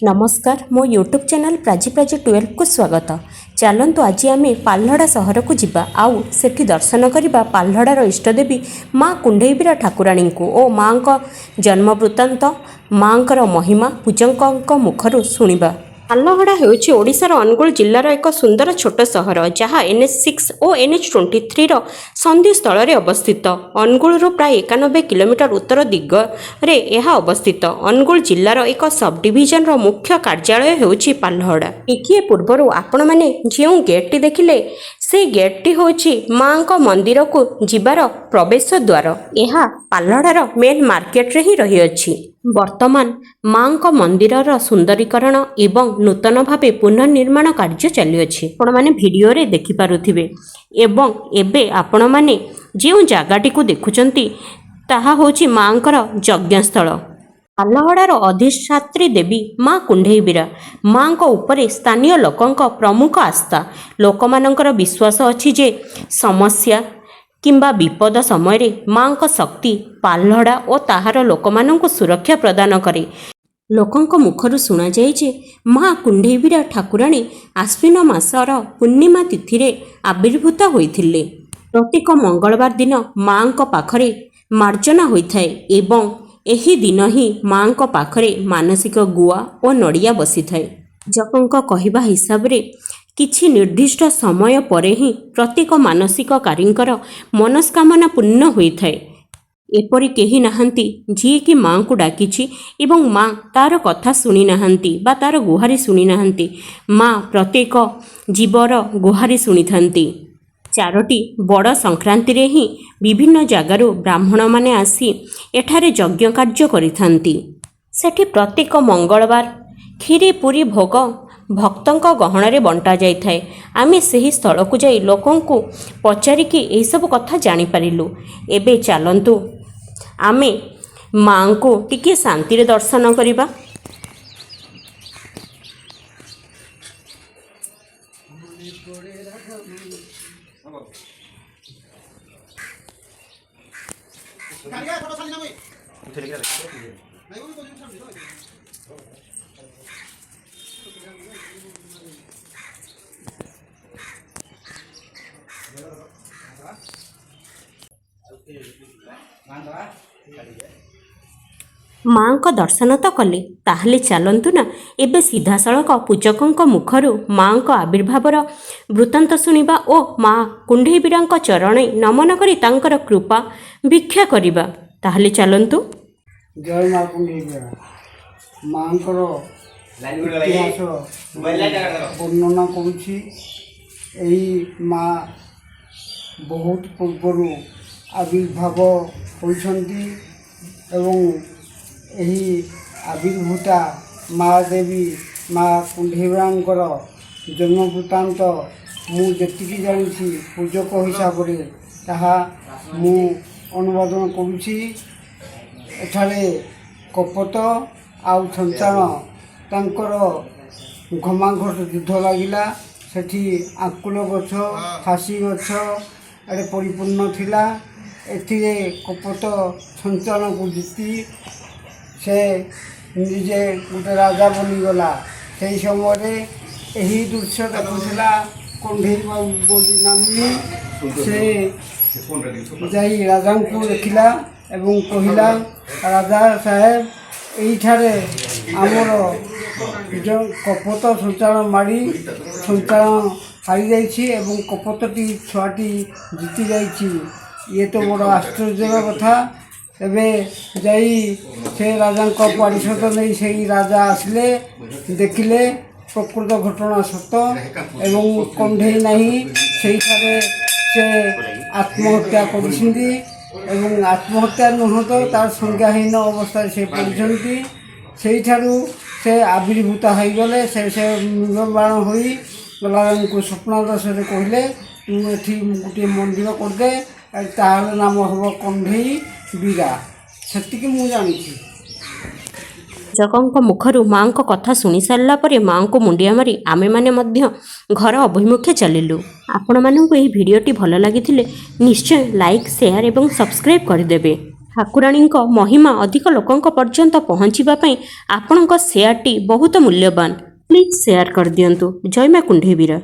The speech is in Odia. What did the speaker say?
ନମସ୍କାର, ମୋ ୟୁଟ୍ୟୁବ୍ ଚ୍ୟାନେଲ୍ ପ୍ରାଜି ପ୍ରାଜି 12କୁ ସ୍ୱାଗତ। ଚାଲନ୍ତୁ, ଆଜି ଆମେ ପାଲଲହଡ଼ା ସହରକୁ ଯିବା ଆଉ ସେଠି ଦର୍ଶନ କରିବା ପାଲଲହଡ଼ାର ଇଷ୍ଟଦେବୀ ମା କୁଣ୍ଢେଇବୀରା ଠାକୁରାଣୀଙ୍କୁ ଓ ମାଙ୍କ ଜନ୍ମ ବୃତ୍ତାନ୍ତ, ମାଙ୍କର ମହିମା ପୂଜକଙ୍କ ମୁଖରୁ ଶୁଣିବା। ପାଲଲହଡ଼ା ହେଉଛି ଓଡ଼ିଶାର ଅନୁଗୁଳ ଜିଲ୍ଲାର ଏକ ସୁନ୍ଦର ଛୋଟ ସହର, ଯାହା NH 6 ଓ NH 23ର ସନ୍ଧିସ୍ଥଳରେ ଅବସ୍ଥିତ। ଅନୁଗୁଳରୁ ପ୍ରାୟ 91 କିଲୋମିଟର ଉତ୍ତର ଦିଗରେ ଏହା ଅବସ୍ଥିତ। ଅନୁଗୁଳ ଜିଲ୍ଲାର ଏକ ସବ୍ ଡିଭିଜନର ମୁଖ୍ୟ କାର୍ଯ୍ୟାଳୟ ହେଉଛି ପାଲଲହଡ଼ା। ଟିକିଏ ପୂର୍ବରୁ ଆପଣମାନେ ଯେଉଁ ଗେଟ୍ଟି ଦେଖିଲେ, ସେ ଗେଟ୍ଟି ହେଉଛି ମାଙ୍କ ମନ୍ଦିରକୁ ଯିବାର ପ୍ରବେଶ ଦ୍ୱାର। ଏହା ପାଲଲହଡ଼ାର ମେନ୍ ମାର୍କେଟରେ ହିଁ ରହିଅଛି। ବର୍ତ୍ତମାନ ମାଙ୍କ ମନ୍ଦିରର ସୁନ୍ଦରୀକରଣ ଏବଂ ନୂତନ ଭାବେ ପୁନଃନିର୍ମାଣ କାର୍ଯ୍ୟ ଚାଲିଅଛି, ଆପଣମାନେ ଭିଡ଼ିଓରେ ଦେଖିପାରୁଥିବେ। ଏବଂ ଏବେ ଆପଣମାନେ ଯେଉଁ ଜାଗାଟିକୁ ଦେଖୁଛନ୍ତି, ତାହା ହେଉଛି ମାଙ୍କର ଯଜ୍ଞସ୍ଥଳ। ପାଲଲହଡ଼ାର ଅଧିଷ୍ଠାତ୍ରୀ ଦେବୀ ମା କୁଣ୍ଢେଇବୀରା। ମାଙ୍କ ଉପରେ ସ୍ଥାନୀୟ ଲୋକଙ୍କ ପ୍ରମୁଖ ଆସ୍ଥା। ଲୋକମାନଙ୍କର ବିଶ୍ୱାସ ଅଛି ଯେ ସମସ୍ୟା କିମ୍ବା ବିପଦ ସମୟରେ ମାଙ୍କ ଶକ୍ତି ପାଲଲହଡ଼ା ଓ ତାହାର ଲୋକମାନଙ୍କୁ ସୁରକ୍ଷା ପ୍ରଦାନ କରେ। ଲୋକଙ୍କ ମୁଖରୁ ଶୁଣାଯାଏ ଯେ ମା କୁଣ୍ଢେଇବୀରା ଠାକୁରାଣୀ ଆଶ୍ୱିନ ମାସର ପୂର୍ଣ୍ଣିମା ତିଥିରେ ଆବିର୍ଭୂତ ହୋଇଥିଲେ। ପ୍ରତ୍ୟେକ ମଙ୍ଗଳବାର ଦିନ ମାଙ୍କ ପାଖରେ ମାର୍ଜନା ହୋଇଥାଏ ଏବଂ ଏହି ଦିନ ହିଁ ମାଙ୍କ ପାଖରେ ମାନସିକ ଗୁଆ ଓ ନଡ଼ିଆ ବସିଥାଏ। ପୂଜକଙ୍କ କହିବା ହିସାବରେ କିଛି ନିର୍ଦ୍ଦିଷ୍ଟ ସମୟ ପରେ ହିଁ ପ୍ରତ୍ୟେକ ମାନସିକକାରୀଙ୍କର ମନସ୍କାମନା ପୂର୍ଣ୍ଣ ହୋଇଥାଏ। ଏପରି କେହି ନାହାନ୍ତି, ଯିଏକି ମାଙ୍କୁ ଡାକିଛି ଏବଂ ମା ତାର କଥା ଶୁଣି ନାହାନ୍ତି ବା ତାର ଗୁହାରି ଶୁଣି ନାହାନ୍ତି। ମା ପ୍ରତ୍ୟେକ ଜୀବର ଗୁହାରି ଶୁଣିଥାନ୍ତି। ଚାରୋଟି ବଡ଼ ସଂକ୍ରାନ୍ତିରେ ହିଁ ବିଭିନ୍ନ ଜାଗାରୁ ବ୍ରାହ୍ମଣମାନେ ଆସି ଏଠାରେ ଯଜ୍ଞ କାର୍ଯ୍ୟ କରିଥାନ୍ତି। ସେଠି ପ୍ରତ୍ୟେକ ମଙ୍ଗଳବାର କ୍ଷୀରି, ପୁରୀ ଭୋଗ ଭକ୍ତଙ୍କ ଗହଣରେ ବଣ୍ଟା ଯାଇଥାଏ। ଆମେ ସେହି ସ୍ଥଳକୁ ଯାଇ ଲୋକଙ୍କୁ ପଚାରିକି ଏହିସବୁ କଥା ଜାଣିପାରିଲୁ। ଏବେ ଚାଲନ୍ତୁ, ଆମେ ମାଙ୍କୁ ଟିକିଏ ଶାନ୍ତିରେ ଦର୍ଶନ କରିବା। ମାଙ୍କ ଦର୍ଶନ ତ କଲେ, ତାହେଲେ ଚାଲନ୍ତୁ ନା, ଏବେ ସିଧାସଳଖ ପୂଜକଙ୍କ ମୁଖରୁ ମାଙ୍କ ଆବିର୍ଭାବର ବୃତ୍ତାନ୍ତ ଶୁଣିବା ଓ ମା କୁଣ୍ଢେଇବୀରାଙ୍କ ଚରଣେ ନମନ କରି ତାଙ୍କର କୃପା ଭିକ୍ଷା କରିବା। ତାହେଲେ ଚାଲନ୍ତୁ। ଜୟ ମା କୁଣ୍ଡେଇବିରା। ମାଙ୍କର ଇତିହାସ ବର୍ଣ୍ଣନା କରୁଛି। ଏହି ମା ବହୁତ ପୂର୍ବରୁ ଆବିର୍ଭାବ ହୋଇଛନ୍ତି ଏବଂ ଏହି ଆବିର୍ଭୂତା ମା ଦେବୀ ମା କୁଣ୍ଢେଇବିରାଙ୍କର ଜନ୍ମ ବୃତ୍ତାନ୍ତ ମୁଁ ଯେତିକି ଜାଣିଛି ପୂଜକ ହିସାବରେ, ତାହା ମୁଁ ଅନୁବାଦନ କରୁଛି। ଏଠାରେ କପୋତ ଆଉ ଛଞ୍ଚାଣ ତାଙ୍କର ଘମାଘୋଟ ଯୁଦ୍ଧ ଲାଗିଲା। ସେଠି ଆଙ୍କୁଲ ଗଛ, ଫାଶୀ ଗଛ ଏଡ଼େ ପରିପୂର୍ଣ୍ଣ ଥିଲା। ଏଥିରେ କପୋତ ଛଞ୍ଚାଣକୁ ଜିତି ସେ ନିଜେ ଗୋଟେ ରାଜା ବନିଗଲା। ସେହି ସମୟରେ ଏହି ଦୃଶ୍ୟ ଦେଖୁଥିଲା କଣ୍ଢେଇ ବାବୁ ବୋଲି ନାମିନୀ। ସେ ଯାଇ ରାଜାଙ୍କୁ ଦେଖିଲା ଏବଂ କହିଲା, "ରାଜା ସାହେବ, ଏଇଠାରେ ଆମର ଯେଉଁ କପୋତ ଛଞ୍ଚାଣ ମାରି ଛଞ୍ଚାଣ ହାରିଯାଇଛି ଏବଂ କପୋତଟି ଛୁଆଟି ଜିତି ଯାଇଛି। ଇଏ ତ ବଡ଼ ଆଶ୍ଚର୍ଯ୍ୟର କଥା।" ଏବେ ଯାଇ ସେ ରାଜାଙ୍କ ପାରିଷଦ ନେଇ ସେଇ ରାଜା ଆସିଲେ। ଦେଖିଲେ, ପ୍ରକୃତ ଘଟଣା ସତ ଏବଂ କଣ୍ଢେଇ ନାହିଁ। ସେଇଠାରେ ସେ ଆତ୍ମହତ୍ୟା କରିଛନ୍ତି ଏବଂ ଆତ୍ମହତ୍ୟା ନୁହଁ ତ, ତାର ସଂଜ୍ଞାହୀନ ଅବସ୍ଥାରେ ସେ ପଡ଼ିଛନ୍ତି। ସେଇଠାରୁ ସେ ଆବିର୍ଭୂତ ହୋଇଗଲେ। ସେ ସେ ନିର୍ବାଣ ହୋଇ ରାଜାଙ୍କୁ ସ୍ୱପ୍ନାଦେଶରେ କହିଲେ, "ତୁ ଏଠି ଗୋଟିଏ ମନ୍ଦିର କରିଦେ, ତାହାର ନାମ ହେବ କଣ୍ଢେଇ ବୀରା।" ସେତିକି ମୁଁ ଜାଣିଛି। ପୂଜକଙ୍କ ମୁଖରୁ ମାଙ୍କ କଥା ଶୁଣି ସାରିଲା ପରେ ମାଙ୍କୁ ମୁଣ୍ଡିଆ ମାରି ଆମେମାନେ ମଧ୍ୟ ଘର ଅଭିମୁଖେ ଚାଲିଲୁ। ଆପଣମାନଙ୍କୁ ଏହି ଭିଡ଼ିଓଟି ଭଲ ଲାଗିଥିଲେ ନିଶ୍ଚୟ ଲାଇକ୍, ସେୟାର ଏବଂ ସବସ୍କ୍ରାଇବ୍ କରିଦେବେ। ଠାକୁରାଣୀଙ୍କ ମହିମା ଅଧିକ ଲୋକଙ୍କ ପର୍ଯ୍ୟନ୍ତ ପହଞ୍ଚିବା ପାଇଁ ଆପଣଙ୍କ ସେୟାରଟି ବହୁତ ମୂଲ୍ୟବାନ। ପ୍ଲିଜ୍ ସେୟାର କରିଦିଅନ୍ତୁ। ଜୟ ମା କୁଣ୍ଢେଇବୀରା।